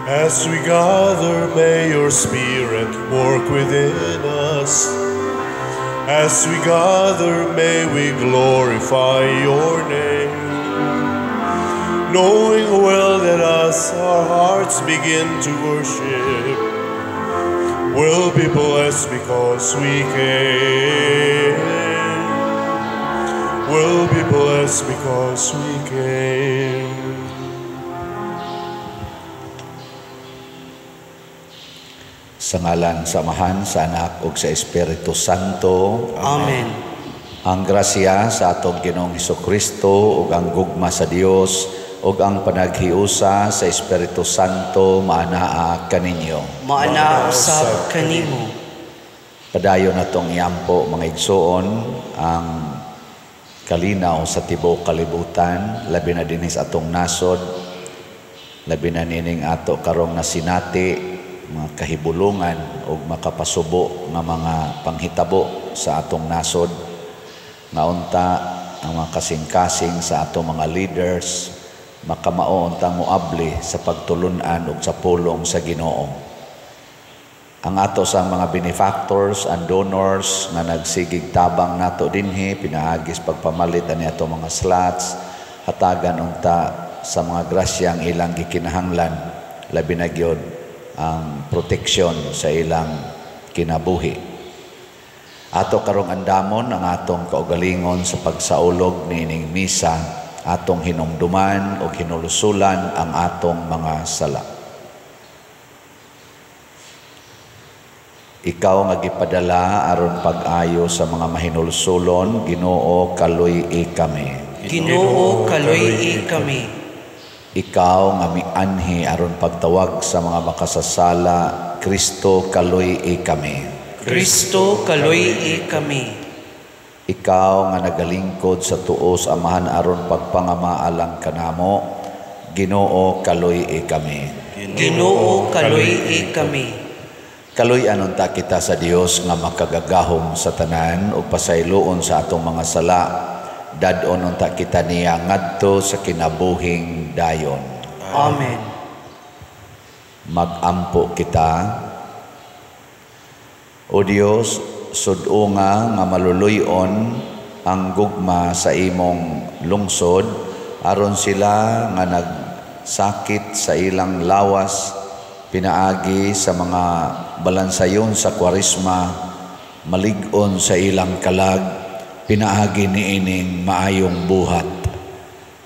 As we gather, may your Spirit work within us. As we gather, may we glorify your name. Knowing well that as our hearts begin to worship, we'll be blessed because we came. We'll be blessed because we came. Sa ngalan sa Amahan, sa Anak ug sa Espiritu Santo. Amen. Ang grasya sa atong Ginoong Hesukristo ug ang gugma sa Dios ug ang panaghiusa sa Espiritu Santo maanaa kaninyo. Maanaa usab kanimo. Padayon natong iampo, mga igsoon, ang kalinaw sa tibuok kalibutan, labi na dinhi sa atong nasod, labi na nining ato karong nasinati mga kahibulungan ug makapasubo nga mga panghitabo sa atong nasod, nga unta ang mga kasing-kasing sa atong mga leaders makamao untang moabli sa pagtulun-an ug sa pulong sa Ginoo. Ang ato sa mga benefactors and donors nga nagsigig tabang nato dinhi pinaagis pagpamalit ani ato mga slots, hatagan unta sa mga grasyang ilang gikinahanglan, labi na gyud ang proteksyon sa ilang kinabuhi. Ato karong andamon ang atong kaugalingon sa pagsaulog niining misa, atong hinumduman o hinulusulan ang atong mga sala. Ikaw nga gipadala aron pag-ayo sa mga mahinulsulon, Ginoo, kaluy-i kami. Ginoo, kaluy-i kami. Ikaw nga mianhi aron pagtawag sa mga makasasala, Kristo, kaluy-i kami. Kristo, kaluy-i kami. Ikaw nga nagalingkod sa tuos Amahan aron pagpangama alang kanamo, Ginoo, kaluy-i kami. Ginoo, kaluy-i kami. Kaluy-an unta kita sa Dios nga makagagahom sa tanan ug pasayloon sa atong mga sala. Dad-on unta kita niya ngadto sa kinabuhing dayon. Amen. Magampo kita. O Dios, sud-unga nga maluluy-on ang gugma sa imong lungsod aron sila nga nagsakit sa ilang lawas pinaagi sa mga balansayon sa Kwaresma, malig-on sa ilang kalag, pinaagi niining maayong buhat.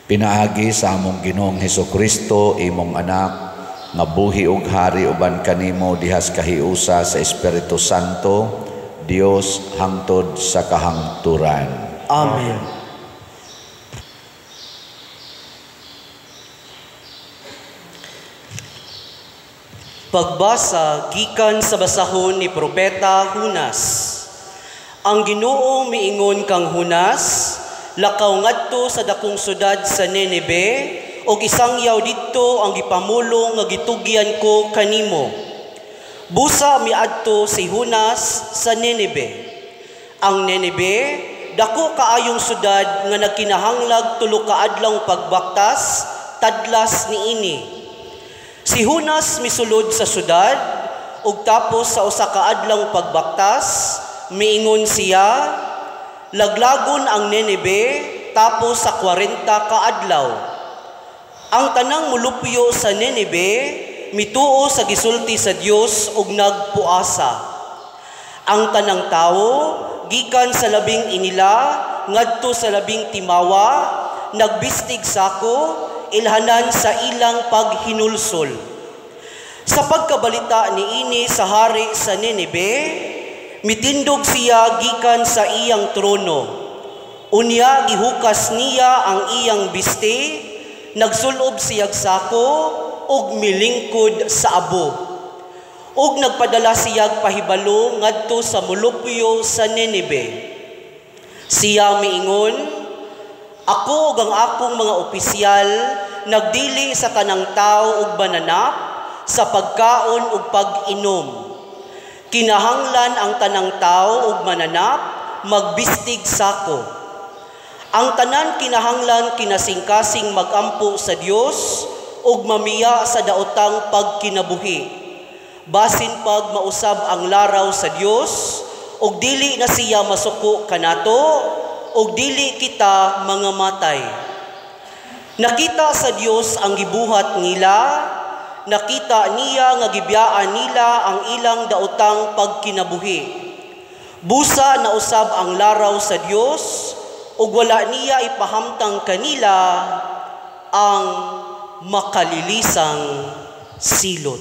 Pinaagi sa among Ginoong Hesukristo, imong anak, nga buhi ug hari uban kanimo dihas kahiusa sa Espiritu Santo, Dios hangtod sa kahangturan. Amen. Pagbasa gikan sa basahon ni Propeta Hunas. Ang Ginoo miingon kang Hunas, lakaw ngadto sa dakong syudad sa Nineve ug isangyaw didto ang gipamulong nga gitugyan ko kanimo. Busa miadto si Hunas sa Nineve. Ang Nineve dako kaayong syudad nga nagkinahanglag tulo ka adlaw pagbaktas tadlas niini. Si Hunas misulod sa syudad ug tapos sa usa ka adlaw pagbaktas miingon siya, laglagon ang Nineve tapos sa 40 ka adlaw. Ang tanang mulupyo sa Nineve mituo sa gisulti sa Dios ug nagpuasa. Ang tanang tawo gikan sa labing inila ngadto sa labing timawa nagbistig sako ilhanan sa ilang paghinulsol. Sa pagkabalita niini sa hari sa Nineve, mitindog siya gikan sa iyang trono. Unya gihukas niya ang iyang biste, nagsulob siyag sako ug milingkod sa abo. Ug nagpadala siyag pahibalo ngadto sa mulupyo sa Nineve. Siya miingon, ako ug ang akong mga opisyal nagdili sa tanang tao ug bananap sa pagkaon ug pag-inom. Kinahanglan ang tanang tao ug mananap magbistig sako. Ang tanan kinahanglan kinasingkasing magampo sa Dios ug mamiya sa daotang pagkinabuhi. Basin pag mausab ang laraw sa Dios ug dili na siya masuko kanato ug dili kita mga matay. Nakita sa Dios ang gibuhat nila, nakita niya nga gibiyaan nila ang ilang daotang pagkinabuhi. Busa na usab ang laraw sa Dios ug wala niya ipahamtang kanila ang makalilisang silot.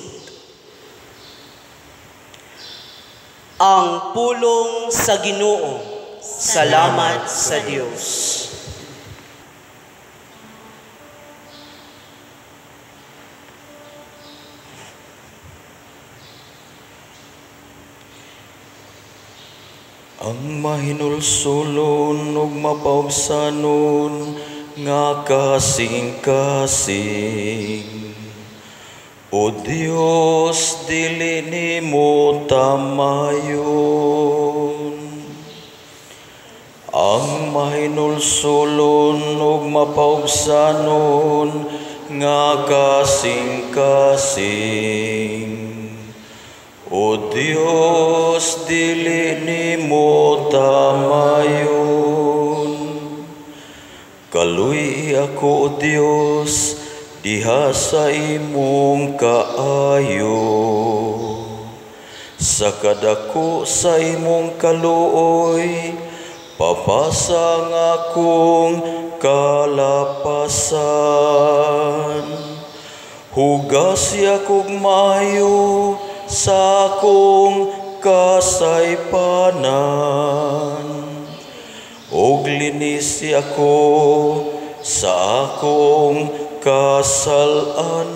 Ang pulong sa Ginoo. Salamat sa Dios. Ang mahinulsulon ug mapaubsanon nga kasing-kasing. O Dios, dili nimo tamayon. Ang mahinulsulon ug mapaubsanon nga kasing-kasing. O Dios, dili nimo tamayon. Kaluy ako, O Dios, diha sa imong kaayo. Sa kadako sa imong kaluoy, papasang akong kalapasan. Hugasi akong maayo sa akong kasaypanan, ug linisi ako sa akong kasalanan.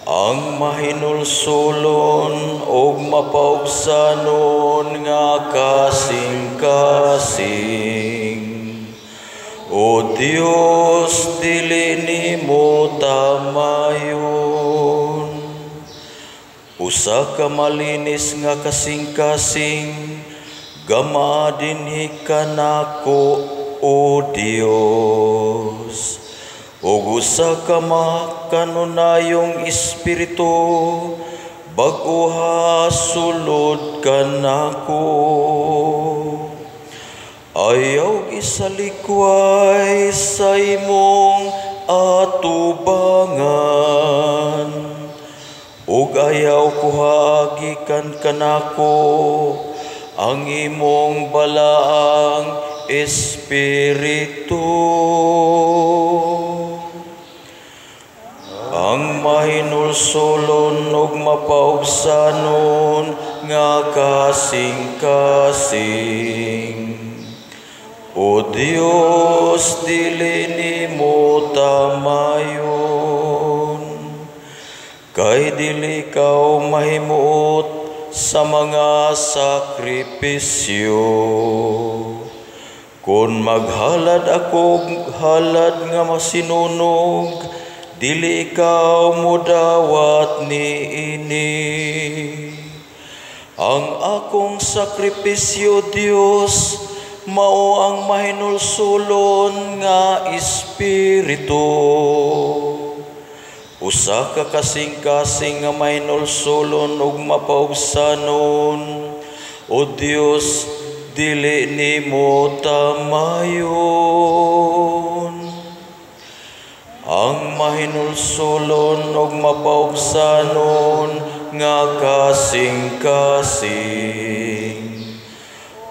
Ang mahinulsulon ug mapaubsanon nga kasing-kasing. O Dios, dili nimo tamayon. Usa ka malinis nga kasing-kasing, gama dinhi kanako, O Dios. Ug usa ka makanunayong espiritu, bag-oha sulod kanako. Ayaw isalikway sa imong atubangan, ug ayaw kuha gikan kanako ang imong balaang espiritu. Ang mahinulsulon ug mapaubsanon nga kasing-kasing. O Dios, dili nimo tamayon. Kay dili ikaw mahimuot sa mga sakripisyo. Kung maghalad ako halad nga masinunog, dili ikaw mudawat niini. Ang akong sakripisyo, Dios, mao ang mahinulsulon nga espiritu. Usa ka kasing-kasing nga mahinulsulon ug mapaubsanon. O Dios, dili nimo tamayon. Ang mahinulsulon ug mapaubsanon nga kasing-kasing.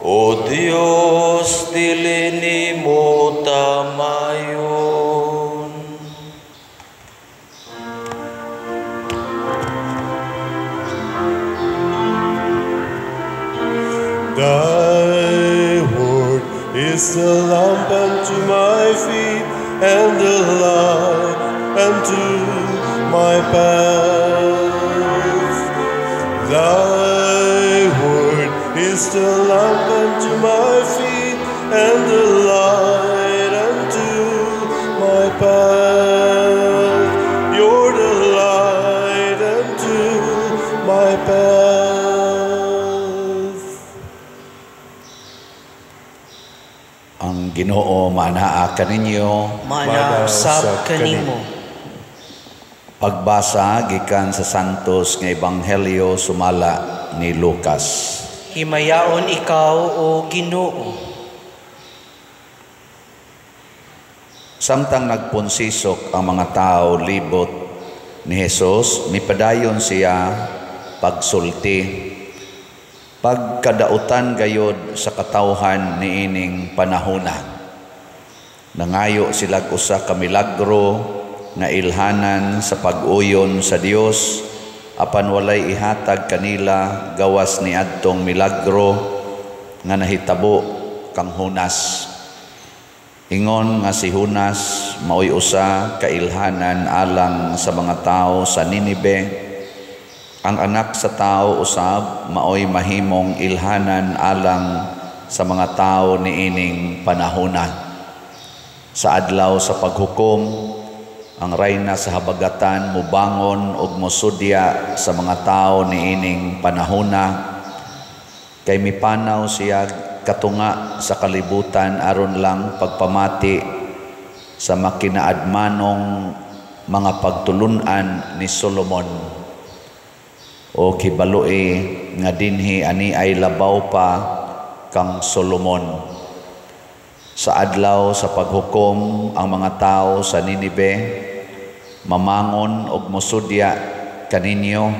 O Dios, dili nimo tamayon. Thy word is the lamp unto my feet and the light unto my path. Thy word is the lamp unto my feet and the light unto my path. You're the light unto my path. Ang Ginoo Maanaa kaninyo. Maanaa usab kanimo. Pagbasa gikan sa Santos nga Ebanghelyo sumala ni Lucas. Himayaon ikaw, o Ginoo. Samtang nagpunsisok ang mga tao libot ni Jesus, mipadayon siya pagsulti. Pagkadautan gayod sa katawhan niining panahona. Nangayo silag usa ka milagro nga ilhanan sa pag-uyon sa Dios, apan walay ihatag kanila gawas ni adtong milagro nga nahitabo kang Jonas. Ingon nga si Jonas maoy usa ka ilhanan alang sa mga tawo sa Ninibe. Ang anak sa tao usab maoy mahimong ilhanan alang sa mga tao niining panahona. Sa adlaw sa paghukom, ang rayna sa habagatan mubangon og mosudya sa mga tao niining panahona. Kay mipanaw siya katunga sa kalibutan aron lang pagpamati sa makinaadmanong mga pagtulun-an ni Solomon. O kibaloi nga dinhi ani ay labaw pa kang Solomon. Sa adlaw sa paghukom ang mga tao sa Ninibe mamangon og mosudya kaninyo,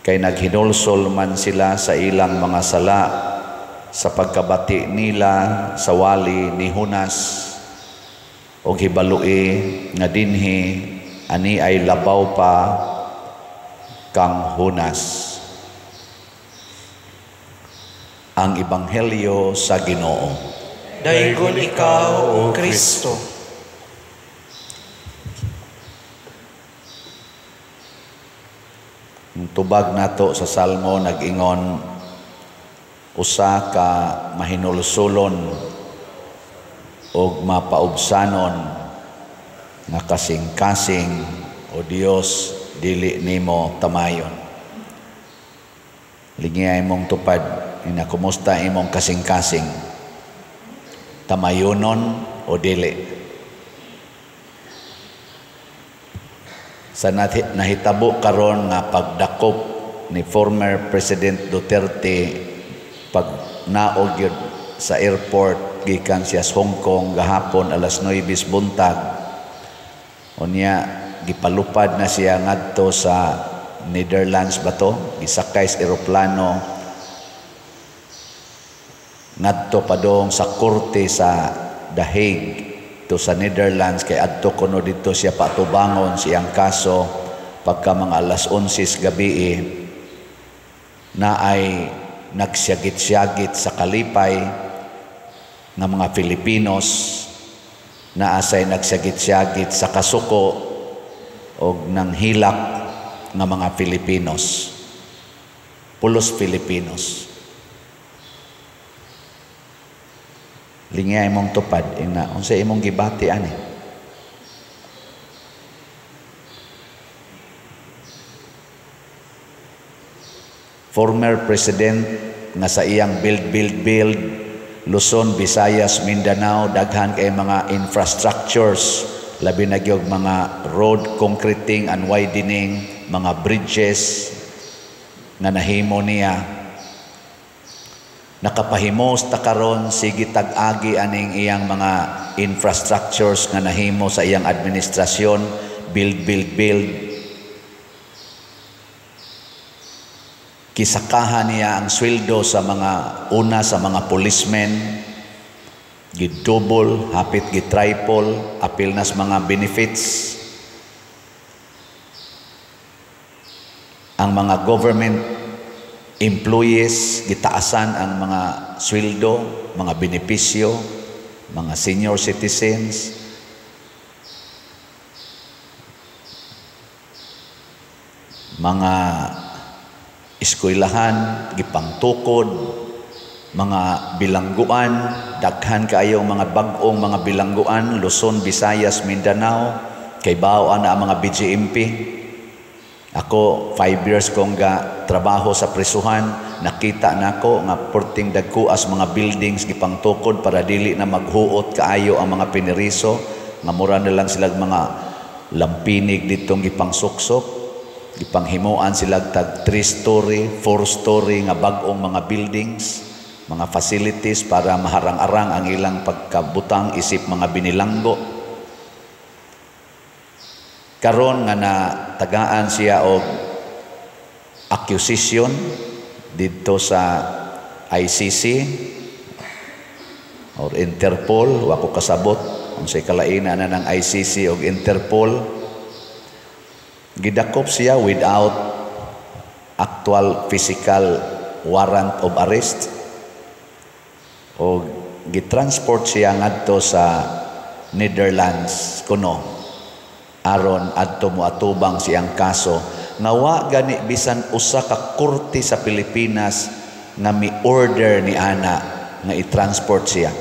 kay naghinulsol man sila sa ilang mga sala sa pagkabati nila sa wali ni Jonas. Og hibaloi nga dinhi ani ay labaw pa kang Jonas. Ang Ebanghelyo sa Ginoo. Daygon ikaw, O Kristo. Ang tubag nato sa Salmo nag-ingon, usa ka mahinulsulon og mapaubsanon nga kasing-kasing, o Dios, dili nimo tamayon. Lingiyay mong tupad, ina kumusta imong kasing-kasing, tamayonon o dili. Sa nahitabo karon nga pagdakop ni former President Duterte pag naog yun sa airport gikan siya sa Hong Kong gahapon alas 9 buntag, unya gipalupad na siya ngadto sa Netherlands ba to, gisakay sa eroplano ngadto padong sa korte sa The Hague to sa Netherlands, kay adto kuno didto siya patubangon siyang kaso pagka mga alas 11 gabi na ay nagsyagit-syagit sa kalipay ng mga Filipinos, na asay nagsyagit-syagit sa kasuko og nanghilak nga mga Filipinos, pulos Filipinos. Lingya imong tupad, ina unsa imong gibati ani? Former president nga sa iyang build build build Luzon, Visayas, Mindanao, daghan kay mga infrastructures, labi na gyud mga road concreting and widening, mga bridges nga nahimo niya. Nakapahimos ta karon sige tag-agi aning iyang mga infrastructures nga nahimo sa iyang administrasyon, build build build. Kisakahan niya ang sweldo sa mga una sa mga policemen, gi-double, hapit gi-triple, apil nas mga benefits. Ang mga government employees, gitaasan ang mga sweldo, mga benepisyo, mga senior citizens. Mga eskwelahan, gipangtukod, mga bilangguan, daghan kaayong mga bag-ong mga bilangguan, Luzon, Visayas, Mindanao, kay baoan na ang mga BGMP. Ako, 5 years kong ga trabaho sa prisuhan, Nakita nako nga perting dagko as mga buildings gipangtukod para dili na maghuot kaayo ang mga piniriso, nga mura na lang sila mga lampinig ditong gipangsuksok, gipanghimuan sila tag 3-story, 4-story nga bag-ong mga buildings, mga facilities para maharang-arang ang ilang pagkabutang isip mga binilanggo. Karon nga natagaan siya og accusation didto sa ICC or Interpol, wa ko kasabot unsay kalaina na ng ICC og Interpol. Gidakop siya without actual physical warrant of arrest o gitransport siya ngadto sa Netherlands kuno aron adto moatubang siyang kaso nga wa gani bisan usa ka korte sa Pilipinas nga mi-order ni ana nga i-transport siya.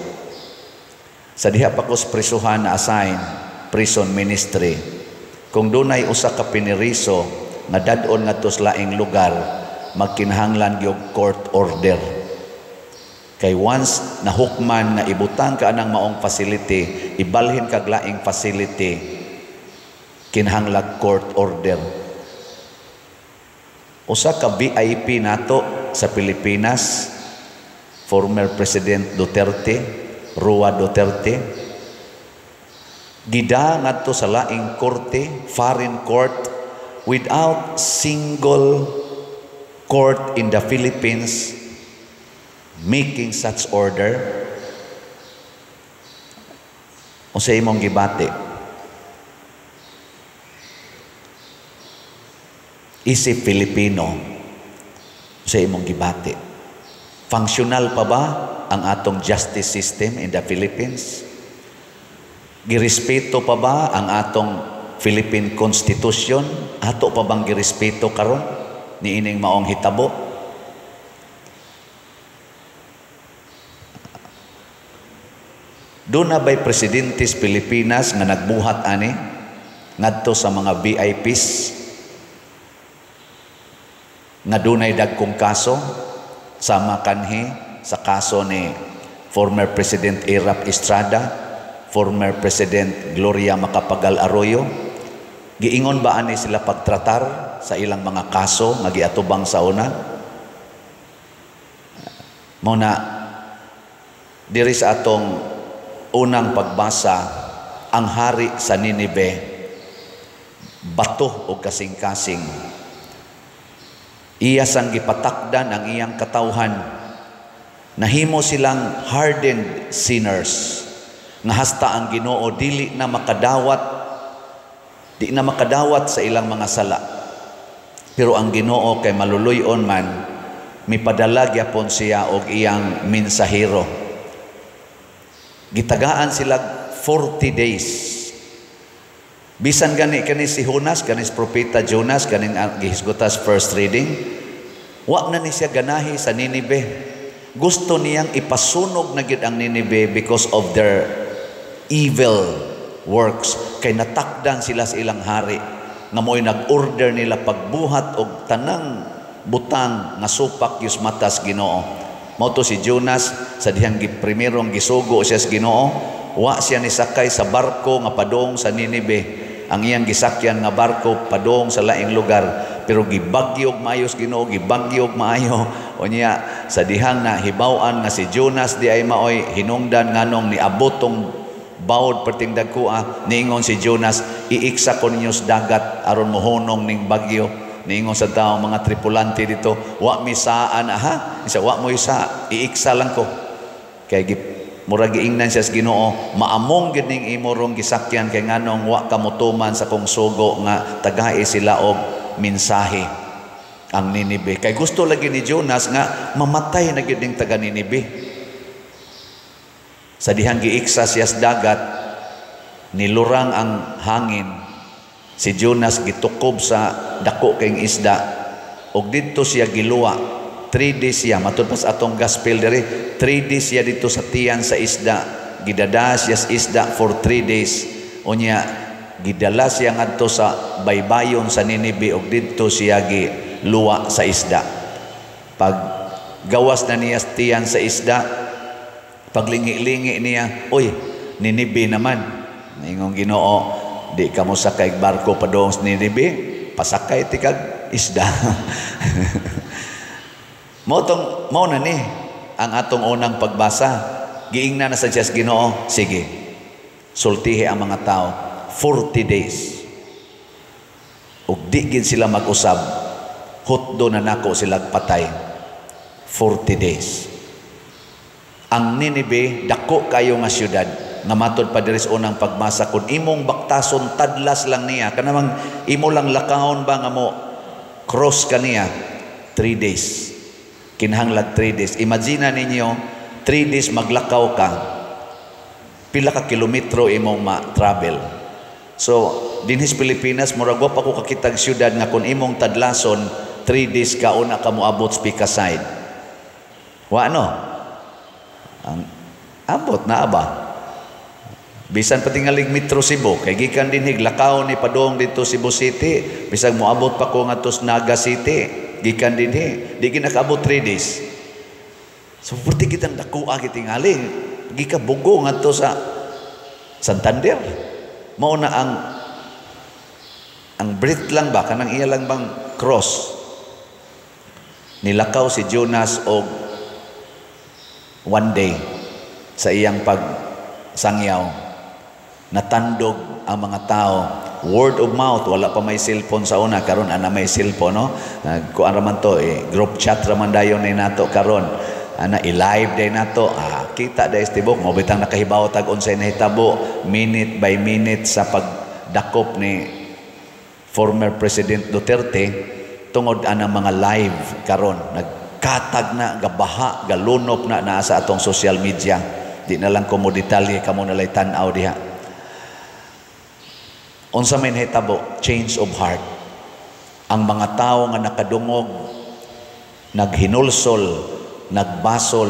Sa diha pa ko sa prisuhan na assign prison ministry, kung dunay usa ka piniriso nga dad-on ngadto sa laing lugar, magkinahanglan gyud court order. Kay once nahukman nga ibutang ka anang maong facility, ibalhin kag laing facility, kinahanglan court order. Usa ka VIP nato sa Pilipinas, former President Duterte, Rua Duterte, gida ngadto sa laing korte, foreign court, without single court in the Philippines making such order. Unsa imong gibati? Isip Filipino, sa imong gibati, functional pa ba ang atong justice system in the Philippines? Girespeto pa ba ang atong Philippine Constitution? Ato pa bang girespeto karon niining maong hitabo? Doon na ba'y presidente sa Pilipinas nga nagbuhat ani ngadto sa mga VIPs nga dunay dagkong kaso sama kanhi sa kaso ni former President Erap Estrada, former President Gloria Macapagal Arroyo? Giingon ba ani sila pagtratar sa ilang mga kaso nga giatubang sa una? Mao na diri sa atong unang pagbasa, ang hari sa Ninive bato og kasing-kasing. Iya sang gipatakdan ang iyang katawhan. Nahimo silang hardened sinners nga hasta ang Ginoo dili na makadawat, di na makadawat sa ilang mga sala. Pero ang Ginoo kay maluluy-on man, mipadala gyapon siya og iyang mensahero. Gitagaan sila 40 days. Bisan gani kani si Jonas, kani si Propeta Jonas, kaning gihisgutas first reading, wa na ni siya ganahi sa Ninive. Gusto niyang ipasunog na gid ang Ninive because of their evil works. Kay natakdan sila sa ilang hari nga mo'y nag-order nila pagbuhat og tanang butang nga supak yus matas Ginoo. Mao to si Jonas sa dihang primerong gisugo siya sa Ginoo, wa siya nisakay sa barko nga padung sa Ninive. Ang iyang gisakyan nga barko padung sa laing lugar, pero gibagyog maayos Ginoo, gibagyog maayo. Unya sa dihang na hibaw-an nga si Jonas di ay maoy hinungdan nganong niabot tong bawod perting dagkoa, niingon si Jonas, iiksa ko ninyo sa dagat aron mohunong ning bagyo. Niingon sa tao mga tripulante dito, wa mi saan aha, isa wa mo isa, iiksa lang ko. Kay murag giingnan siya sa Ginoo, maamong gid ning imo rong gisakyan kay nganong wa ka motuman sa kong sugo nga tagahi sila og mensahe ang Ninive. Kay gusto lagi ni Jonas nga mamatay na gid ning taga Ninive. Sa dihang giiksa siya sa dagat, nilurang ang hangin. Si Jonas gitukob sa dako kayong isda og didto siya giluwa. 3 days siya, matud pa sa atong gospel diri, 3 days siya dito sa tiyan sa isda. Gidada siya sa isda for 3 days. Unya gidala siya ngadto sa baybayon sa Ninive og didto siya giluwa sa isda. Pag Gawas na niya tiyan sa isda. Paglingi-lingi niya, "Uy, Ninibe naman." Ingong Ginoo, "Di ka mo sakay barko padung sa Ninibe, pasakay tikag isda." Mao tong mao na ni ang atong unang pagbasa. Giingna na sa Diyos Ginoo, "Sige. Sultihi ang mga tao 40 days. Ug di gid sila mag-usab, hutdo na nako sila patay." 40 days. Ang Ninibe, dako kayo nga syudad nga matod pa diri sa unang pagbasa, kung imong baktason, tadlas lang niya, kanamang imo lang lakahon ba nga mo cross kaniya, 3 days. Kinahanglag 3 days. Imagine ninyo, 3 days maglakaw ka, pila ka kilometro imong ma-travel. So, dinhis Pilipinas, murag wa pa ko kakitag syudad nga kung imong tadlason, 3 days ka una ka moabot sa pika side. Wa, no? Ang abot na ba? Bisan pa tingalig Metro Cebu, kay gikan dinhi lakaw ni padung dito Cebu City, bisag moabot pa ko ngadto sa Naga City, gikan dinhi, di ginakaabot 3 days. So pwede kitang dakuha gitingali, gika Bogo ngadto sa Santander. Mao na ang breath lang ba, kanang iya lang bang cross. Nilakaw si Jonas og one day sa iyang pagsangyaw. Natandog ang mga tao. Word of mouth, wala pa may cellphone sa una, karon ana may cellphone, no? Kuan raman to, eh, group chat raman dayon ni nato karon. Ana i-live day nato, kita day sa tibok, mo bitang nakahibaw tag unsay nahitabo minute by minute sa pagdakop ni former President Duterte tungod ana mga live karon. Nagkatag na, gabaha, galunop na naa sa atong social media. Di na lang ko mo detalye, kamo na lay tan-aw diha. Unsa may nahitabo? Change of heart. Ang mga tao nga nakadungog, naghinulsol, nagbasol,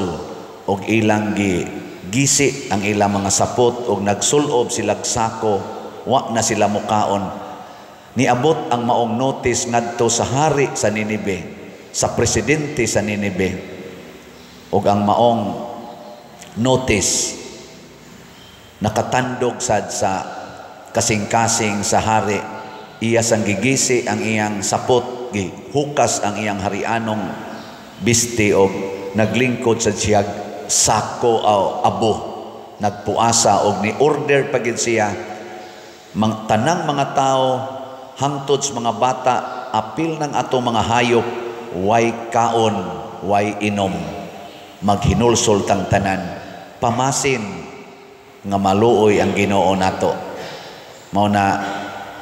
og ilang gi gisi ang ilang mga sapot og nagsulob silag sako, wa na sila mukaon. Niabot ang maong notice ngadto sa hari sa Ninibe, sa presidente sa Ninibe. Og ang maong notice nakatandog sad sa kasing-kasing sa hari. Iya sang gigisi ang iyang sapot, gihukas ang iyang harianong biste og naglingkod sa siyag sako o abo, nagpuasa og ni order pagid siya mang, tanang mga tao hangtod sa mga bata, apil ng atong mga hayop, way kaon, way inom, maghinulsol tang tanan, pamasin nga maluoy ang Ginoo nato. Mao na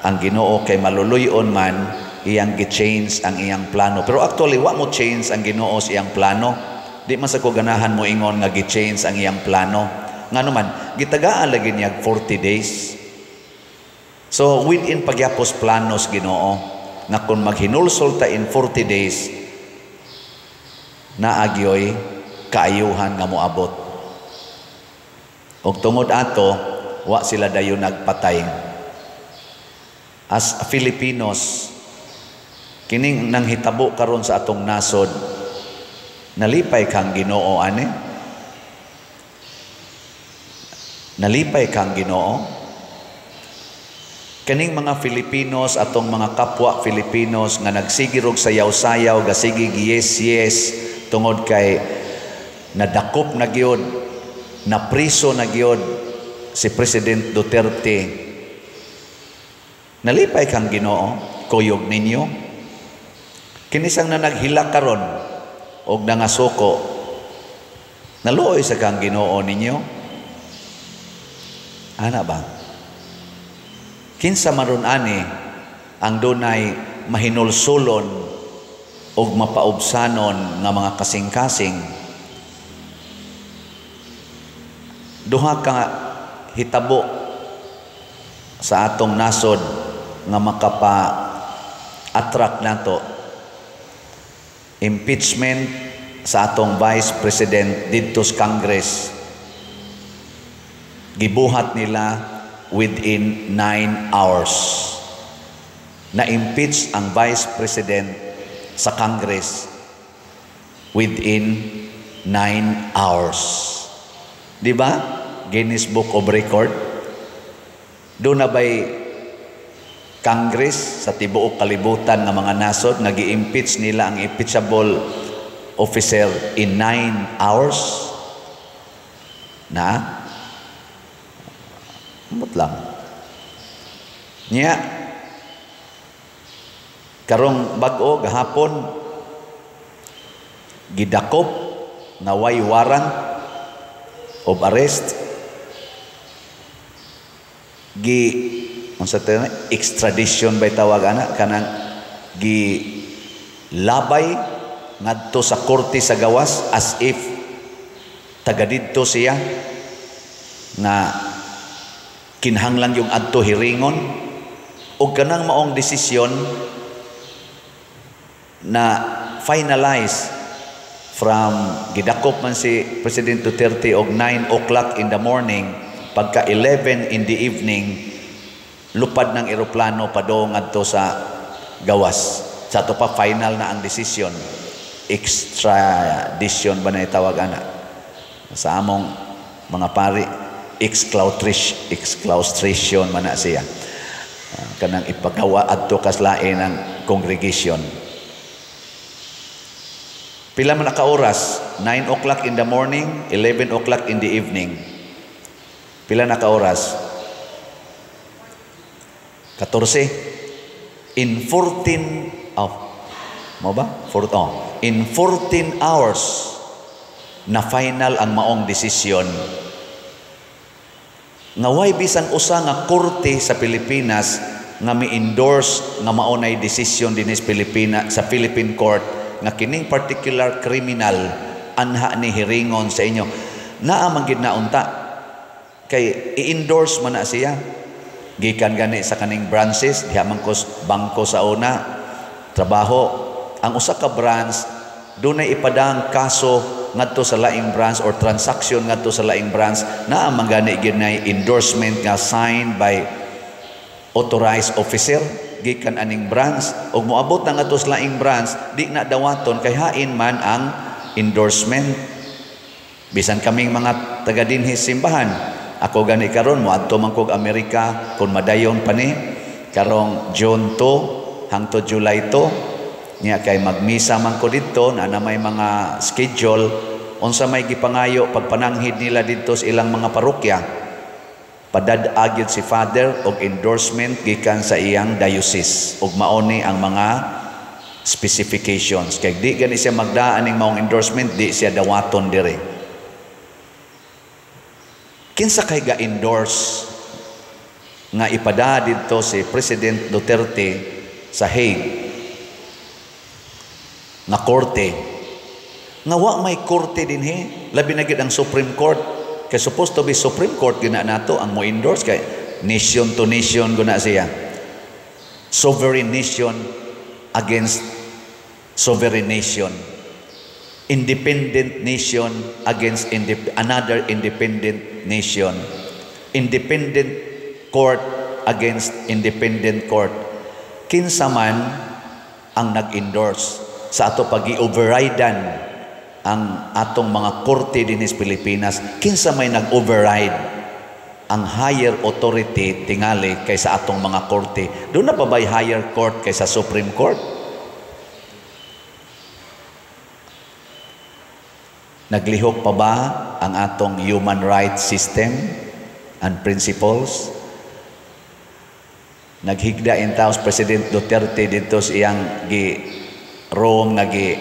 ang Ginoo kay maluluyon man, iyang gi-change ang iyang plano. Pero actually wa mo change ang Ginoo sa iyang plano. Di man sa ko ganahan mo ingon nga gi-change ang iyang plano. Ngano man gitagaan lagi niya 40 days. So within pagyapos planos Ginoo nga kung maghinulsol ta in 40 days, naagyoy kaayuhan nga moabot. Og tungod ato, wa sila dayon nagpatay. As Filipinos, kining nanghitabo karon sa atong nasod, nalipay kang Ginoo ani? Nalipay kang Ginoo? Kaning mga Filipinos, atong mga kapwa Filipinos nga nagsigirog sayaw-sayaw, gasigig yes yes tungod kay nadakop na gyud, napriso na gyud si President Duterte. Nalipay kang Ginoo, kuyog ninyo. Kinisang na naghilak karon og nangasuko, naluoy sa kang Ginoo ninyo. Ana ba? Kinsa maron ani ang dunay mahinulsulon og mapaubsanon nga mga kasing-kasing? Duha ka hitabo sa atong nasod nga makapa-attract nato. Impeachment sa atong Vice President didto sa Congress. Gibuhat nila within 9 hours. Na-impeach ang Vice President sa Congress. within 9 hours. Di ba? Guinness Book of Record. Duna ba'y Congress sa tibuok kalibutan nga mga nasod nga gi-impeach nila ang impeachable officer in 9 hours? Na? Ambot lang. Nya, karong bag-o gahapon, gidakop nga way warrant of arrest, gi unsa ta, extradition bay tawag ana, kanang gi labay ngadto sa korte sa gawas as if taga didto siya nga kinahanglan yung adto hiringon. Og kanang maong desisyon na finalize from gidakop man si President Duterte og 9 o'clock in the morning, pagka 11 in the evening lupad ng eroplano padung ngadto sa gawas. Sa ato pa final na ang desisyon. Extradition ba na itawag ana sa among mga pari? Exclaustration man na siya. Kanang ipagawa adto kaslain ang congregation. Pila man ka oras? 9 o'clock in the morning, 11 o'clock in the evening. Pila na ka oras? 14. In 14, oh, mao ba? Four, oh. In 14 hours na final ang maong desisyon nga way bisan usa nga korte sa Pilipinas nga mi-endorse nga mao nay desisyon dinhi sa Pilipinas, sa Philippine court, nga kining particular criminal anha ni hiringon sa inyo. Naa man gid na unta kay i-endorse man na siya gikan gani sa kaning branches. Diha man ko bangko sa una trabaho. Ang usa ka branch dunay ipadang kaso ngadto sa laing branch or transaction ngadto sa laing branch, naa man gani gyud nay endorsement nga signed by authorized officer gikan aning branch, ug moabot na ngadto sa laing branch, di na dawaton kay hain man ang endorsement. Bisan kaming mga taga dinhi simbahan, ako gani karon moadto man kog Amerika kun madayon pa ni karong June 2 hangtod July 2 niya, kay magmisa man ko didto na na may mga schedule. Unsa may gipangayo pagpananghid nila didto sa ilang mga parokya, padad-a gyud si Father og endorsement gikan sa iyang diocese ug mao ni ang mga specifications. Kay di gani siya magdaan ning maong endorsement, di siya dawaton dire. Kinsa kay ga-endorse nga ipada didto si President Duterte sa Hague nga korte, nga wa may korte dinhi, labi na gid ang Supreme Court, kay supposed to be Supreme Court gina nato ang mo endorse, kay nation to nation guna siya, sovereign nation against sovereign nation, independent nation against another independent nation, independent court against independent court? Kinsa man ang nag-endorse sa ato pag-overridean ang atong mga korte dinhi sa Pilipinas? Kinsa may nag-override ang higher authority tingali kaysa atong mga korte? Duna pa ba'y higher court kaysa Supreme Court? Naglihok pa ba ang atong human rights system and principles? Naghigda in taos President Duterte dito sa iyang gi Rome nga gi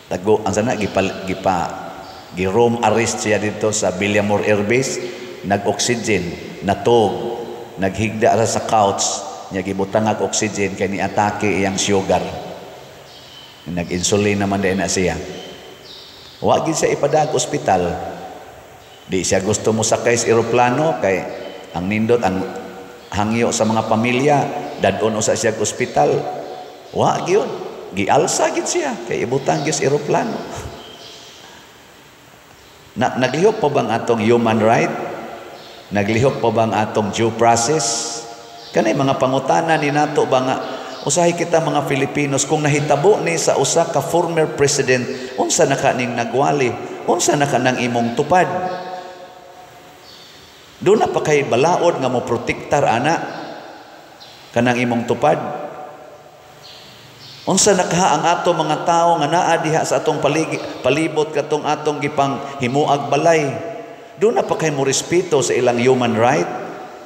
tago ang sana gipa, gipa gi Rome arrest siya dito sa Villamor Air Base, nag-oxygen, natog, naghigda ra sa couch niya, gibutang og oxygen kay ni-atake iyang sugar. Nag-insulin naman din na siya. Wa gid siya ipadag ospital. Di siya gusto mo sakay sa eroplano kay ang nindot ang hangyo sa mga pamilya, dad-on usa siya ospital. Wa gyud, gialsa gid siya kay ibutang gyud sa eroplano. Na, naglihok pa bang atong human right? Naglihok pa bang atong due process? Kanay mga pangutana ni nato ba nga Usahay kita mga Filipinos, kung nahitabo ni sa usa ka former president, unsa na ka ning nagwali? Unsa na ka nang imong tupad? Doon na pa kay balaod nga mo protektar ana kanang imong tupad? Unsa na kaha ang ato mga tao nga naa diha sa atong palibot katong atong gipang himuag balay? Doon na pa kay mo respeto sa ilang human right?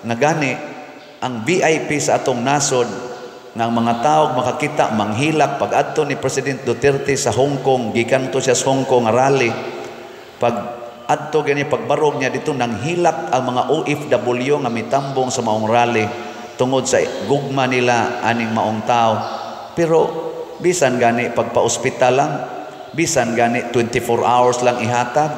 Nga gani ang VIP sa atong nasod nga ang mga tao makakita manghilak pag adto ni President Duterte sa Hong Kong, gikan to siya sa Hong Kong rally, pag adto gani pagbarog niya dito, nanghilak ang mga OFW nga mitambong sa maong rally tungod sa gugma nila aning maong tao. Pero bisan gani pagpa-ospital lang, bisan gani 24 hours lang ihatag,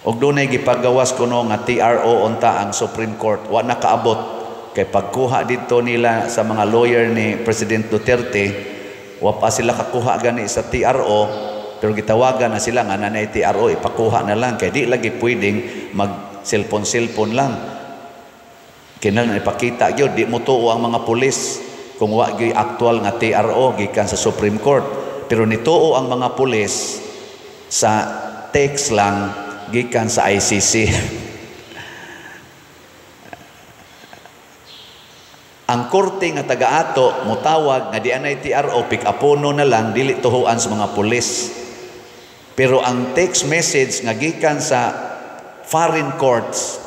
og dunay gipagawas kuno nga TRO unta ang Supreme Court, wa na kaabot kay pagkuha dito nila sa mga lawyer ni President Duterte, wa pa sila kakuha gani sa TRO, pero gitawagan na sila nga nanay TRO, ipakuha na lang kay di lagi pwedeng mag cellphone-cellphone lang. Kinahanglan ipakita gyud, di mo tuo ang mga pulis kung wa gyud aktual nga TRO gikan sa Supreme Court. Pero nituo ang mga pulis sa text lang gikan sa ICC. Ang korte nga taga-ato mutawag nga di anay TRO, pick upono na lang, dili tuhuan sa mga pulis. Pero ang text message nga gikan sa foreign courts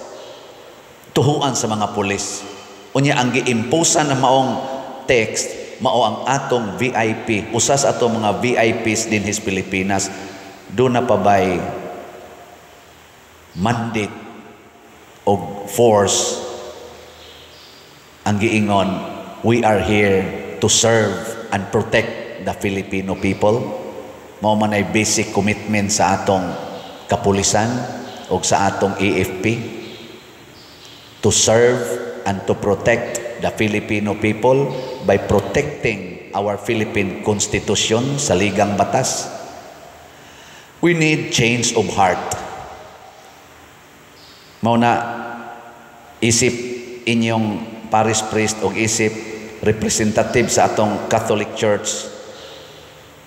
tuhuan sa mga pulis. Unya ang giimpusan na maong text mao ang atong VIP, usa sa atong mga VIPs dinhi sa Pilipinas. Do na pa bay mandate og force ang giingon, we are here to serve and protect the Filipino people. Mao man ay basic commitment sa atong kapulisan o sa atong AFP, to serve and to protect the Filipino people by protecting our Philippine Constitution sa ligang batas. We need change of heart. Mao na isip inyong parish priest o isip representative sa atong Catholic Church,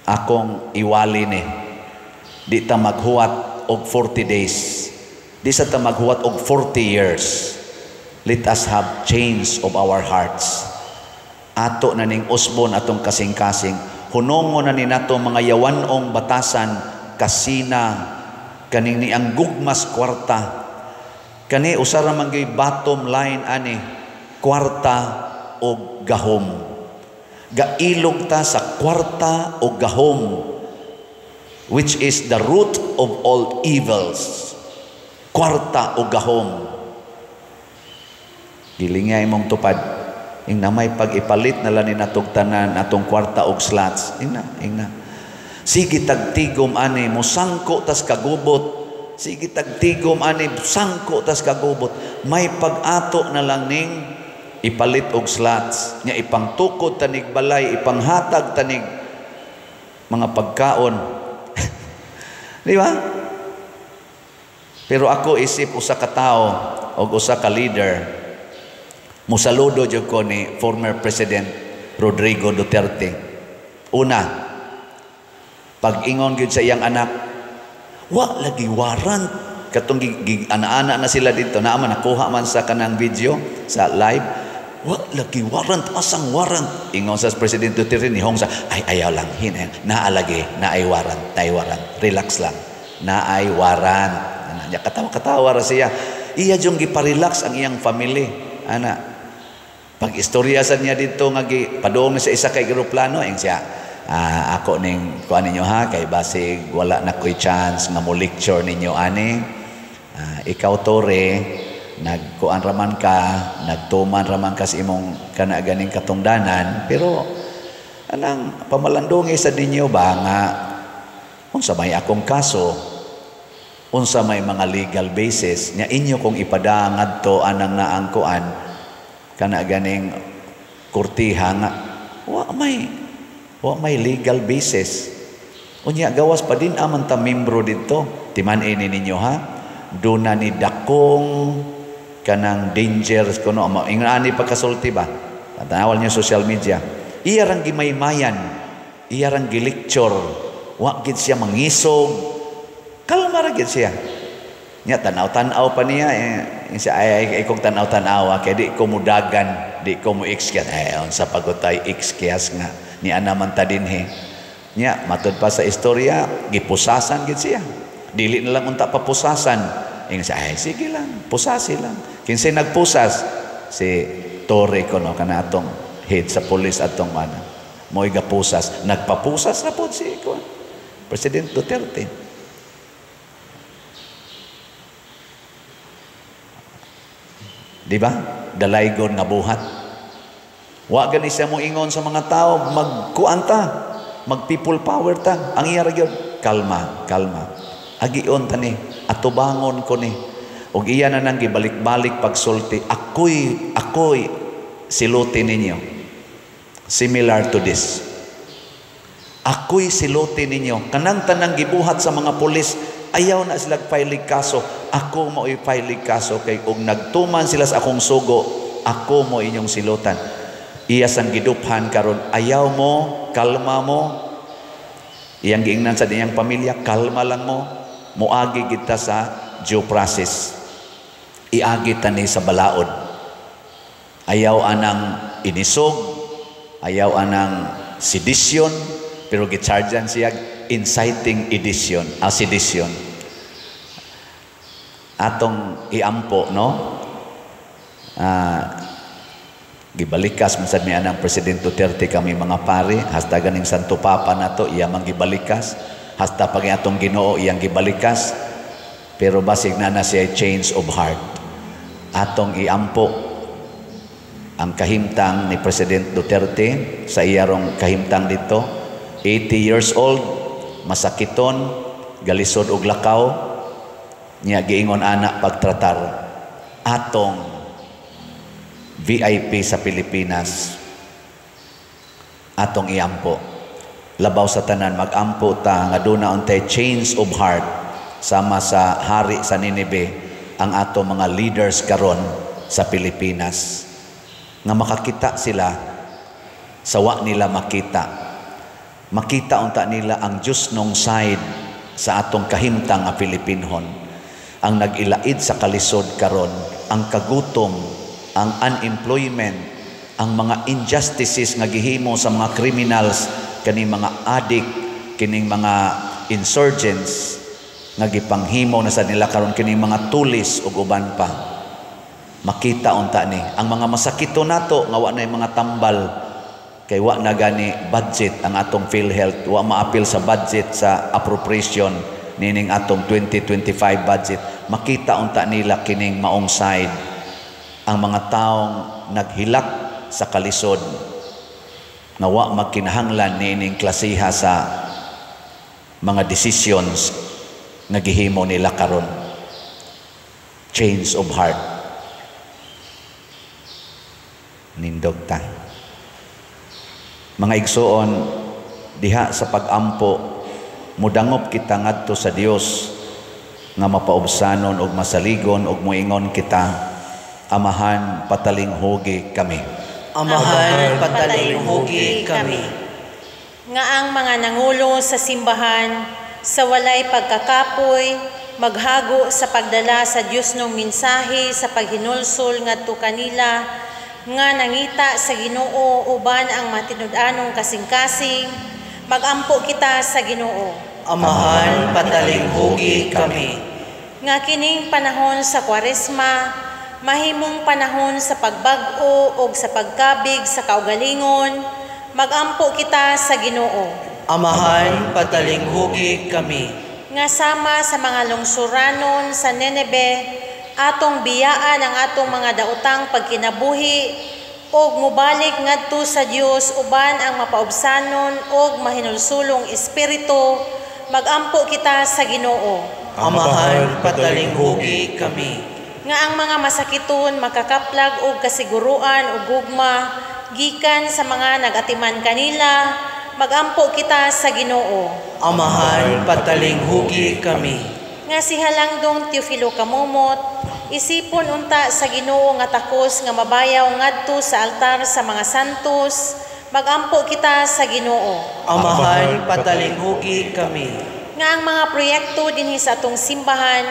akong iwali ni, di ta maghuwat og 40 days, di sa ta maghuwat og 40 years. Let us have change of our hearts. Ato na ning usbon atong kasing-kasing, hunongo na ni nato mga yawanong batasan, kasina kaning ni ang gugmas kwarta kani usa ra man gyud bottom line ani, kwarta o gahom. Gailog ta sa kwarta o gahom, which is the root of all evils. Kwarta o gahom. Gilinga imong tupad. Ing na may pag-ipalit na lang ni natog tanan atong kwarta og slots. Ingna, ingna. Sige tagtigom ani, musangko tas kagubot. Sige tagtigom ani, sangko tas kagubot. May pag-ato na lang ning ipalit og slots nya, ipangtukod tanig balay, ipanghatag tanig mga pagkaon. Di ba? Pero ako isip usa ka tawo og usa ka leader, musaludo jud ko ni former President Rodrigo Duterte. Una, pag-ingon gyud sa iyang anak, wa lagi warrant katong ana-ana na sila dito, naa man nakuha man sa kanang video sa live, wa lagi warrant, asang warrant? Ingon sa President Duterte ni Hong sa, ay ayaw lang, hinay, naa lagi, naay warrant, naay warrant, relax lang, naay warrant. Ana, nya katawa-katawa ra siya. Iya jung giparelax ang iyang family. Ana, pag istorya sa niya dito nga padung sa isa kay eroplano, ing siya, ako ning kuan ninyo ha, kay basig wala na ko'y chance nga mo lecture ninyo ani. Ikaw Tore, nagkuan raman ka, nagtuman raman ka sa imong kana ganing katungdanan, pero anang pamalandungi sa ninyo ba nga unsa may akong kaso, unsa may mga legal basis nya inyo kong ipadangad to anang naang kuan kana ganing kurtiha nga wa may legal basis. Unya gawas pa din aman ta membro didto, timan-i ninyo ha, do na ni dakong kanang danger kuno, ingon ani pagkasulti ba. Tanawal niyo social media. Iya rang gimaymayan, iya rang gilecture, wa gid siya mangisog. Kalma ra gid siya. Nya tanaw-tanaw pa niya eh, siya ay kong tanaw-tanaw kay di ko mudagan, di ko mo exkias. Ay unsa pagutay exkias nga ni ana man ta dinhi. Nya matud pa sa istorya gipusasan gid siya. Dili na lang unta papusasan. Ingon siya, ay sige lang, pusasi lang. Kinsay nagpusas? Si Torre kono kana atong head sa pulis atong ana. Mo'y gapusas, nagpapusas na pod si kuan President Duterte. Di ba? Dalaygon nga buhat. Wa gani siya mo ingon sa mga tao, magkuan ta, mag people power ta. Ang iya ra gyud, kalma, kalma. Agion ta ni, atubangon ko ni. Og iya na nang gibalik-balik pagsulti, ako'y siluti ninyo. Similar to this. Ako'y siluti ninyo. Kanang tanang gibuhat sa mga pulis, ayaw na sila filing kaso. Ako mo'y filing kaso kay og nagtuman sila sa akong sugo, ako mo inyong silutan. Iya sang giduphan karon, ayaw mo, kalma mo. Iyang giingnan sa iyang pamilya, kalma lang mo. Moagi kita sa due process. Iagi ta ni sa balaod. Ayaw anang inisog, ayaw anang sedition, pero gichargean siya inciting edition, sedition. Atong iampo, no? Gibalikas man sad mi anang President Duterte kami mga pari, hasta ganing Santo Papa nato iya man gibalikas, hasta pag atong Ginoo iyang gibalikas, pero basig na na siya change of heart. Atong iampo ang kahimtang ni President Duterte sa iyarong kahimtang dito, 80 years old, masakiton, galisod og lakaw, niya giingon ana pagtratar atong VIP sa Pilipinas. Atong iampo. Labaw sa tanan magampo ta nga duna untay change of heart sama sa hari sa Nineveh ang ato mga leaders karon sa Pilipinas nga makakita sila sa wa nila makita. Makita unta nila ang Diyos nung side sa atong kahimtang nga Pilipinhon. Ang nag-ilaid sa kalisod karon, ang kagutom, ang unemployment, ang mga injustices nga gihimo sa mga criminals, kining mga addict, kining mga insurgents nga gipanghimo na sa nila karon, kining mga tulis ug uban pa. Makita unta ni ang mga masakito nato nga wa na mga tambal kay wa na gani budget ang atong PhilHealth, wa maapil sa budget sa appropriation nining atong 2025 budget. Makita unta nila kining maong side ang mga taong naghilak sa kalisod nga wa magkinahanglan niining klasiha sa mga decisions nga gihimo nila karon. Change of heart. Nindog ta. Mga igsuon, diha sa pag-ampo mudangop kita ngadto sa Dios nga mapaubsanon og masaligon og moingon kita, Amahan, patalinghugi kami. Amahan, patalinghugi kami. Nga ang mga nangulo sa simbahan sa walay pagkakapoy maghago sa pagdala sa Dios nung mensahe sa paghinulsol ngadto kanila nga nangita sa Ginoo uban ang matinud-anong kasing-kasing, magampo kita sa Ginoo. Amahan, patalinghugi kami. Nga kining panahon sa Kwaresma mahimong panahon sa pagbag-o og sa pagkabig sa kaugalingon, magampo kita sa Ginoo. Amahan, patalinghugi kami. Nga sama sa mga lungsuranon sa Nineveh, atong biyaan ang atong mga daotang pagkinabuhi og mobalik ngadto sa Dios uban ang mapaubsanon og mahinulsulong espiritu, magampo kita sa Ginoo. Amahan, patalinghugi kami. Nga ang mga masakiton makakaplag og kasiguruan ug gugma gikan sa mga nagatiman kanila, magampo kita sa Ginoo. Amahan, patalinghugi kami. Nga si Halangdong Teofilo Camomot Isipon unta sa Ginoo nga takos nga mabayaw ngadto sa altar sa mga santos, magampo kita sa Ginoo. Amahan, patalinghugi kami. Nga ang mga proyekto dinhi sa atong simbahan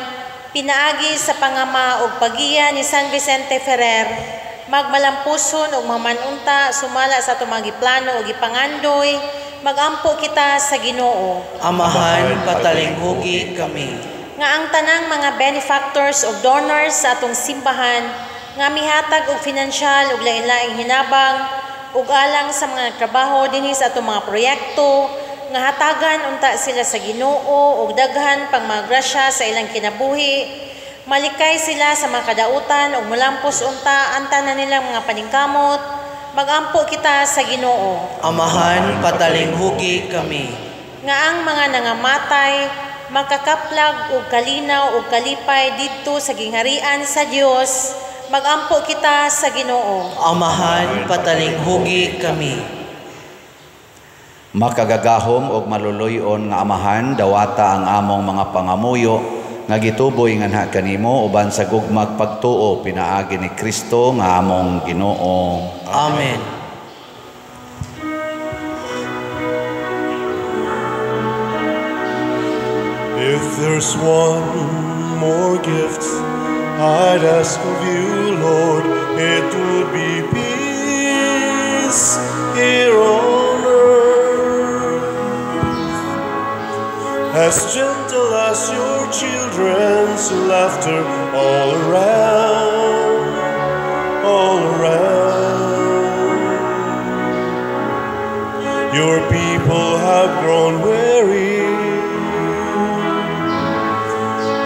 pinaagi sa pangama ug pagiya ni San Vicente Ferrer magmalampuson ug mamanunta sumala sa atong mga giplano ug gipangandoy, magampo kita sa Ginoo. Amahan, patalinghugi kami. Nga ang tanang mga benefactors ug donors sa atong simbahan nga mihatag og finansyal ug lain-laing hinabang ug alang sa mga trabaho dinhi sa atong mga proyekto, nga hatagan unta sila sa Ginoo ug daghan pang mga grasya sa ilang kinabuhi, malikay sila sa mga kadautan ug mulampos unta ang tanan nilang mga paningkamot, magampo kita sa Ginoo. Amahan, patalinghugi kami. Nga ang mga nangamatay makakaplag og kalinaw ug kalipay didto sa gingharian sa Dios, magampo kita sa Ginoo. Amahan, patalinghugi kami. Makagagahom og maluluy-on nga Amahan, dawata ang among mga pangamuyo nga gituboy nganha kanimo uban sa gugmag pagtuo pinaagi ni Kristo nga among Ginoo. Amen. If there's one more gift I'd ask of you, Lord, it would be peace here on earth. As gentle as your children's laughter all around, all around. Your people have grown weary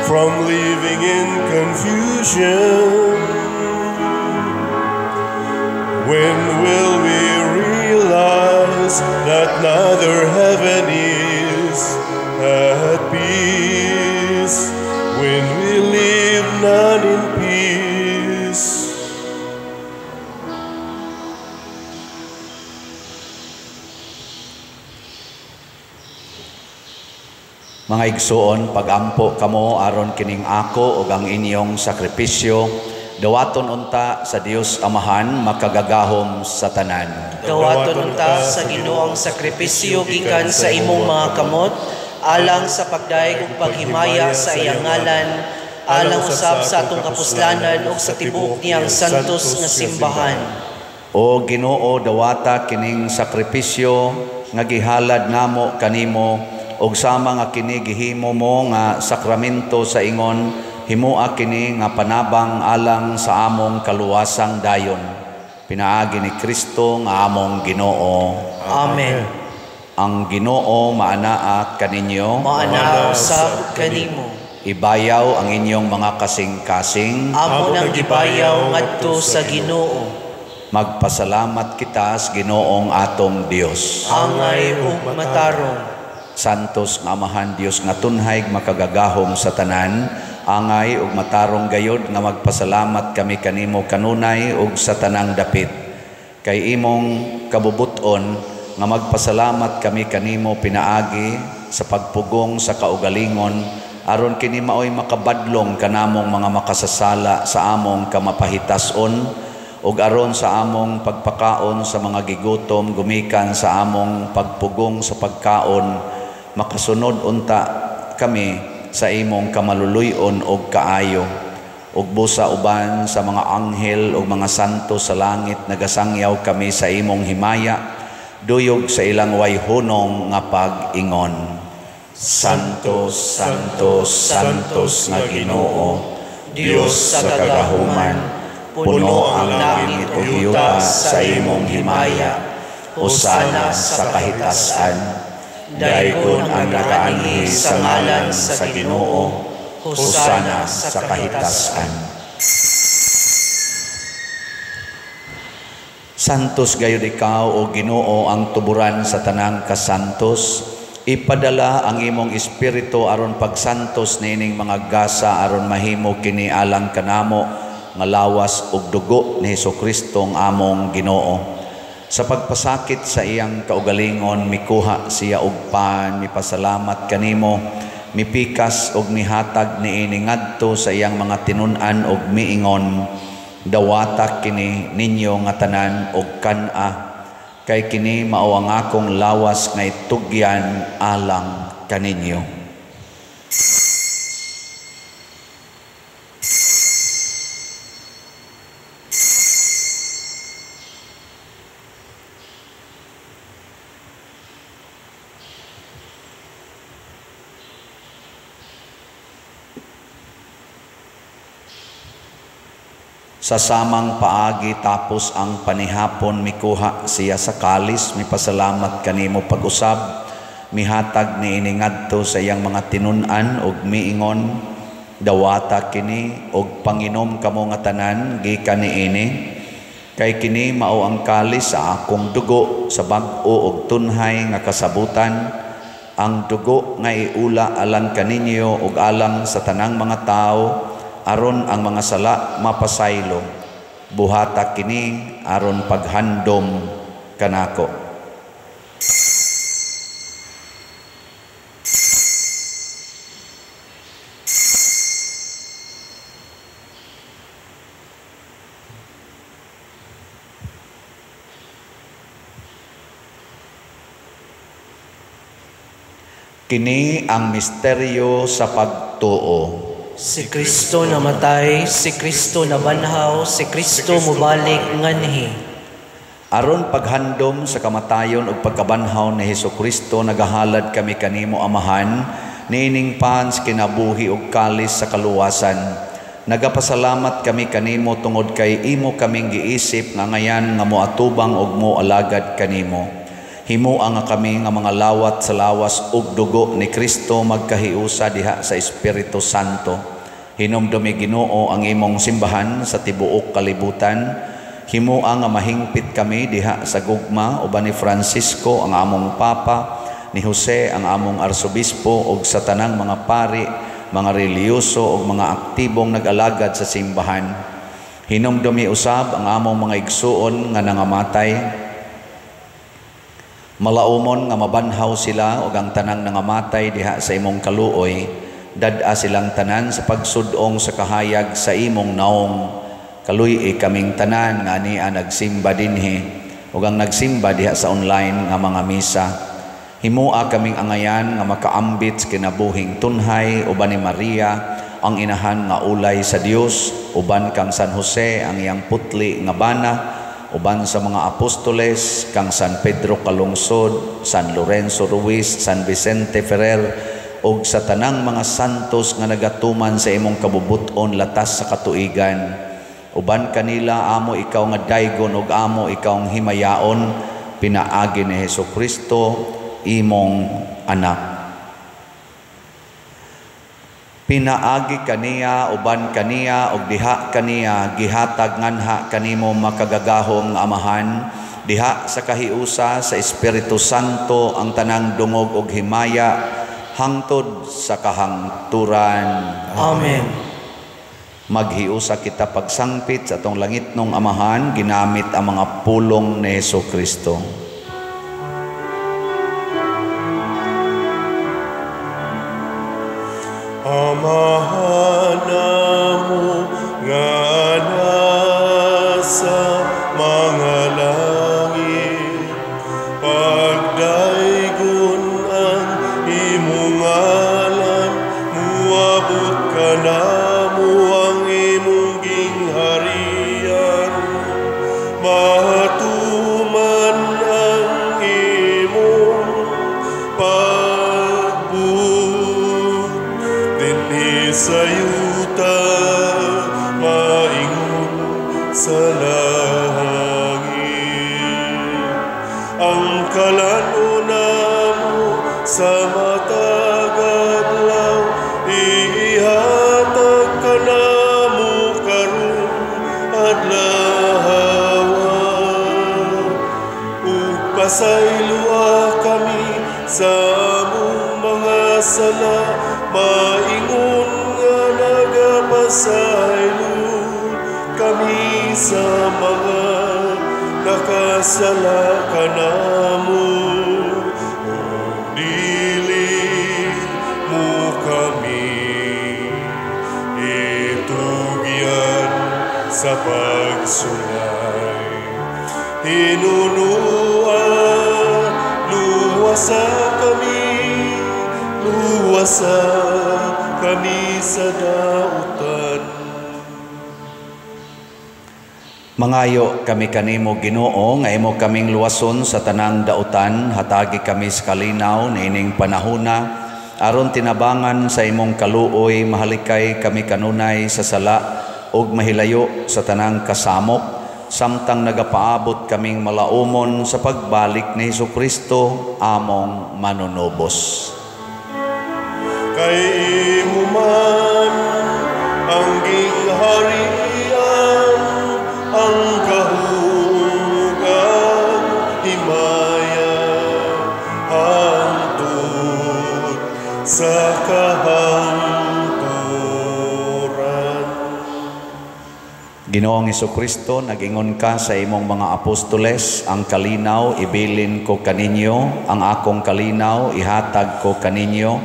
from living in confusion. When will we realize that neither heaven is at peace when we live not in peace? Mga igsuon, pagampo kamo aron kining ako ug ang inyong sakripisyo, dawaton unta sa Dios Amahan makagagahom sa tanan. Dawaton unta sa Ginoo ang sakripisyo gikan sa imong mga kamot, alang sa pagdayeg ug paghimaya sa iyang ngalan, alang usab sa atong kapuslanan ug sa tibuok niyang santos nga simbahan. O Ginoo, dawata kining sakripisyo nga gihalad namo kanimo, og sama nga kini gihimo mo nga sakramento sa ingon, himoa kini nga panabang alang sa among kaluwasang dayon. Pinaagi ni Kristo nga among Ginoo. Amen. Ang Ginoo maanaa kaninyo, maanaa usab kanimo. Ibayaw ang inyong mga kasing-kasing. Amo nang gibayaw ngadto sa Ginoo. Magpasalamat kita sa Ginoong atong Dios. Angay ug matarong. Santos nga Amahan Dios nga tunhay makagagahom sa tanan, angay ug matarong gayod nga magpasalamat kami kanimo kanunay ug sa tanang dapit. Kay imong kabubuton nga magpasalamat kami kanimo pinaagi sa pagpugong sa kaugalingon, aron kini maoy makabadlong kanamong mga makasasala sa among kamapahitason, ug aron sa among pagpakaon sa mga gigutom gumikan sa among pagpugong sa pagkaon, makasunod unta kami sa imong kamaluluy-on og kaayo. Ug busa uban sa mga anghel ug mga santo sa langit nagasangyaw kami sa imong himaya, duyog sa ilang wayhunong nga pag-ingon. Santo, Santo, Santos nga Ginoo, Dios sa kagahuman, puno ang langit ug yuta sa imong himaya. Hosana sa kahitasan. Daygon ang nakaanhi sa ngalan sa Ginoo. Hosana sa kahitasan. Santos gayud ikaw, o Ginoo, ang tuburan sa tanang kasantos. Ipadala ang imong espiritu aron pagsantos niining mga gasa aron mahimo kini alang kanamo nga lawas ug dugo ni Hesukristo ang among Ginoo. Sa pagpasakit sa iyang kaugalingon, mikuha siya og pan, mipasalamat kanimo, Mipikas og mihatag niini ngadto sa iyang mga tinun-an og miingon, dawata kini ninyo nga tanan og kan-a, kay kini mao ang akong lawas nga itugyan alang kaninyo. Sa samang paagi tapos ang panihapon, mikuha siya sa kalis, mipasalamat kanimo pag-usab, mihatag niini ngadto sa iyang mga tinun-an ug miingon, dawata kini og panginom kamo nga tanan gikan niini, kay kini mao ang kalis sa akong dugo sa bag-o og tunhay nga kasabutan, ang dugo nga iula alang kaninyo ug alang sa tanang mga tawo, aron ang mga sala mapasaylo. Buhata kini aron paghandom kanako. Kini ang misteryo sa pagtuo. Si Kristo namatay, si Kristo nabanhaw, si Kristo mubalik nganhi. Aron paghandom sa kamatayon ug pagkabanhaw ni Hesus Kristo, nagahalad kami kanimo Amahan, niining pans kinabuhi ug kalis sa kaluwasan. Nagapasalamat kami kanimo tungod kay imo kaming giisip nga ngayan nga moatubang ug moalagad kanimo. Himoa nga kami nga mga lawat sa lawas ug dugo ni Kristo magkahiusa diha sa Espiritu Santo. Hinumdumi Ginoo ang imong simbahan sa tibuok kalibutan. Himoa nga mahingpit kami diha sa gugma uban ni Francisco ang among Papa, ni Jose ang among Arsobispo ug sa tanang mga pari, mga relihiyoso ug mga aktibong nag-alagad sa simbahan. Hinumdumi usab ang among mga igsuon nga nangamatay. Malaumon nga mabanhaw sila ug ang tanang nangamatay diha sa imong kaluoy, dad-a silang tanan sa pagsudong sa kahayag sa imong naong. Kaluy-i kaming tanan nga ania nagsimba dinhi ug ang nagsimba diha sa online nga mga misa. Himoa kaming angayan nga makaambit sa kinabuhing tunhay uban ni Maria ang inahan nga ulay sa Dios, uban kang San Jose ang iyang putli nga bana, uban sa mga apostoles kang San Pedro Calungsod, San Lorenzo Ruiz, San Vicente Ferrer ug sa tanang mga santos nga nagatuman sa imong kabubut-on latas sa katuigan. Uban kanila amo ikaw nga daygon ug amo ikaw ang himayaon, pinaagi ni Hesus Kristo imong anak. Pinaagi kaniya, uban kaniya, ug diha kaniya, gihatag nganha kanimo makagagahom nga Amahan, diha sa kahiusa sa Espiritu Santo ang tanang dungog ug himaya hangtod sa kahangturan. Amen. Maghiusa kita pagsangpit sa atong langitnong Amahan, ginamit ang mga pulong ni Hesus Kristo. Amahan namo nga nasa mga langit, pagdaygon ang imong ngalan, muabot kanamo ang imong gingharian, matuman ang imong pagbuot dinhi sa yuta, maingon sa langit. Ang kalan-on namo sa matag adlaw, ihatag kanamo karon adlaw, ug pasayloa kami sa among mga sala, maingon nga nagapasaylo kami sa mga nakasala kanamo. Ug dili mo sa pagsulay. Hinunua, luwasa kami, luwasa kami sa dautan. Mangayo kami kanimo Ginoo nga imo kaming luwason sa tanang dautan, hatagi kami sa kalinaw niining panahona aron tinabangan sa imong kaluoy, mahalikay kami kanunay sa sala ug mahilayo sa tanang kasamok, samtang nagapaabot kaming malaumon sa pagbalik ni Hesukristo among manunubos. Kay imo man ang gingharian, ang kahugan, himaya, hangtod sa kahangturan. Ginoong Hesukristo, nag-ingon ka sa imong mga apostoles, ang kalinaw ibilin ko kaninyo, ang akong kalinaw ihatag ko kaninyo.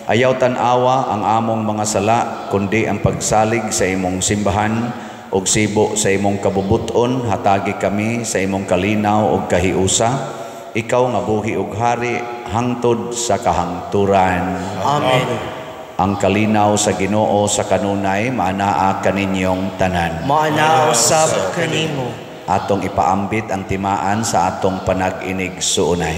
Ayaw tan-awa ang among mga sala, kundi ang pagsalig sa imong simbahan og sibo sa imong kabubuton, hatagi kami sa imong kalinaw og kahiusa. Ikaw nga buhi og hari hangtod sa kahangturan. Amen. Ang kalinaw sa Ginoo sa kanunay maanaa kaninyong tanan. Maanaa usab kanimo. Atong ipaambit ang timaan sa atong panag-inig suunay.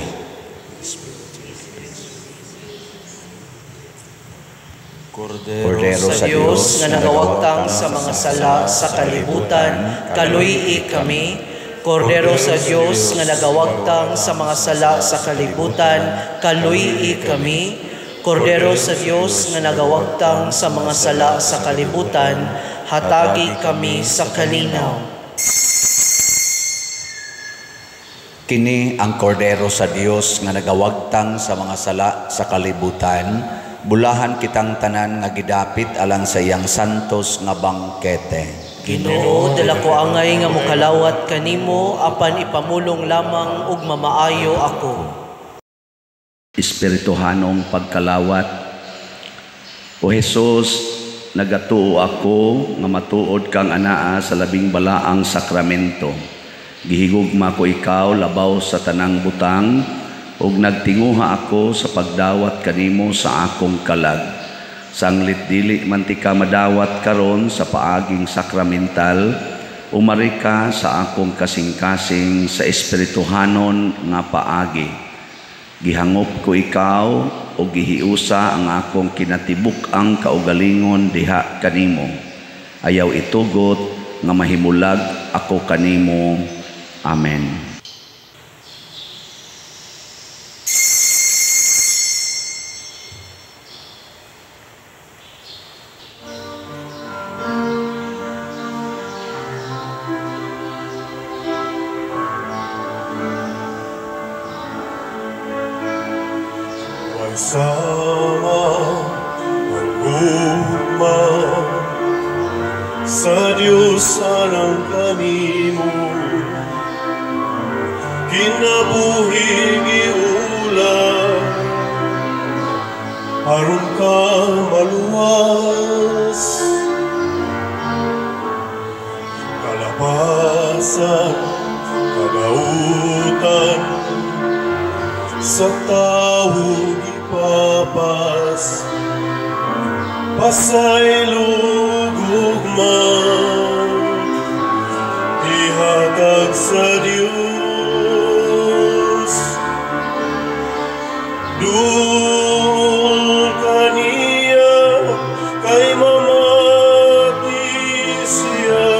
Kordero sa Dios nga nagawagtang sa mga sala sa kalibutan, kaluy-i kami. Kordero sa Dios nga nagawagtang sa mga sala sa kalibutan, kaluy-i kami. Kordero sa Dios nga nagawagtang sa mga sala sa kalibutan, hatagi kami sa kalinaw. Kini ang Kordero sa Dios nga nagawagtang sa mga sala sa kalibutan, bulahan kitang tanan nga gidapit alang sa iyang santos nga bangkete. Ginoo, dala ko angay nga mokalawat kanimo, apan ipamulong lamang ug mamaayo ako. Espirituhanong pagkalawat. O Jesus, nagatuo ako nga matuod kang anaa sa labing balaang sakramento. Gihigugma ko ikaw labaw sa tanang butang, ug nagtinguha ako sa pagdawat kanimo sa akong kalag. Sanglit dili man ti ka madawat karon sa paaging sakramental, umari ka sa akong kasing-kasing sa espirituhanon nga paagi. Gihangop ko ikaw o gihiusa ang akong kinatibuk-ang kaugalingon diha kanimo. Ayaw itugot nga mahimulag ako kanimo. Amen. Sama ang gugma sa Diyos alang kanimo, kinabuhi giula aron ka maluwas, kalapasan, kadautan sa tao gipapas, pasaylo gugma ihatag sa Dios. Duol kaniya kay mamati siya,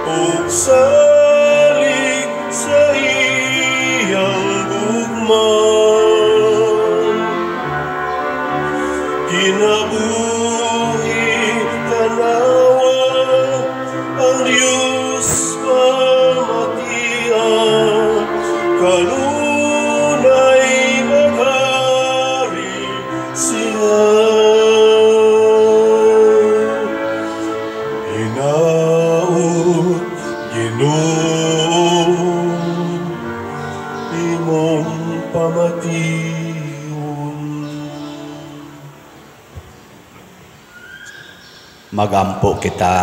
ug salig sa iyang gugma. Kinabuhi tanawa ang Diyos pamatian, kanunay maghari siya. Hinaut Ginoo imong pamation. Magampo kita.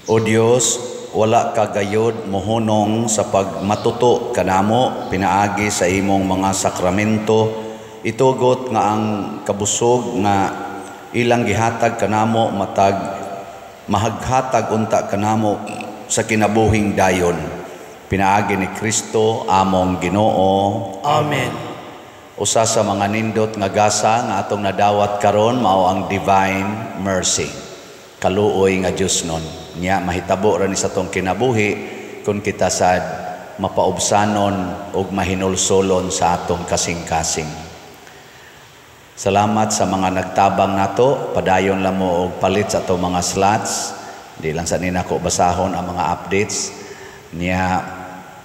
O Dios, wala ka gayod mohunong sa pagmatuto kanamo pinaagi sa imong mga sakramento. Itugot nga ang kabusog nga ilang gihatag kanamo matag mahaghatag unta kanamo sa kinabuhing dayon. Pinaagi ni Kristo among Ginoo. Amen. Usa sa mga nindot nga gasa nga atong nadawat karon mao ang divine mercy. Kaluoy nga Dios nun. Nya mahitabo ra ni sa atong kinabuhi kung kita sad mapaubsanon ug mahinulsolon sa atong kasing-kasing. Salamat sa mga nagtabang nato. Padayon lang mo og palit sa atong mga slots. Di lang sa nina ko basahon ang mga updates. Niya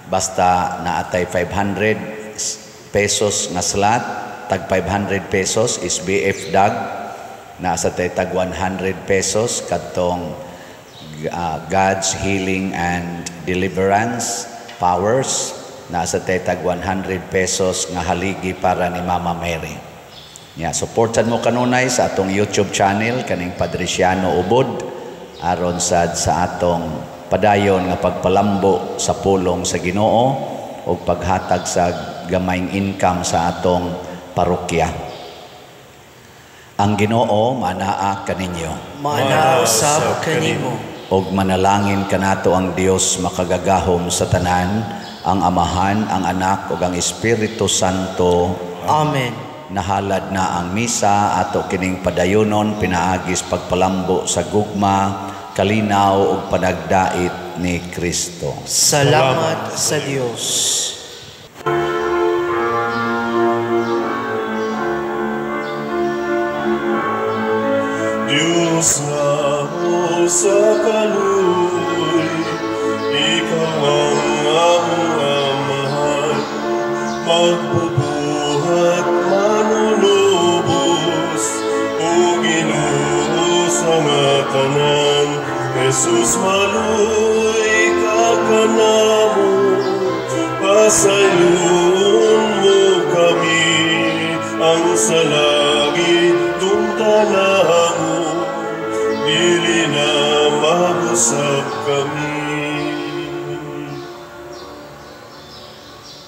basta naatay 500 pesos nga slot, tag 500 pesos is BF Dag. Naa sa tay tag 100 pesos kadtong God's Healing and Deliverance Powers. Naa sa tay tag 100 pesos nga haligi para ni Mama Mary. Ya, supportan mo kanunay sa atong YouTube channel kaning Padriciano Ubod aron sad sa atong padayon nga pagpalambo sa pulong sa Ginoo ug paghatag sa gamayng income sa atong parokya. Ang Ginoo manaa kaninyo. Maanaa usab kanimo. Ug manalangin kanato ang Dios makagagahom sa tanan, ang Amahan, ang Anak ug ang Espiritu Santo. Amen. Nahalad na ang misa ato kining padayonon pinaagis pagpalambo sa gugma, kalinaw ug panagdait ni Kristo. Salamat sa Dios. Diyos namo sa kaluoy, ikaw ang among Amahan, magbubuhat manunubos, o Ginoo sa nga tanan. Jesus maluoy ka kanamo, pasayloon mo kami, ang salagi dungtanamo, dili na mag-usab kami.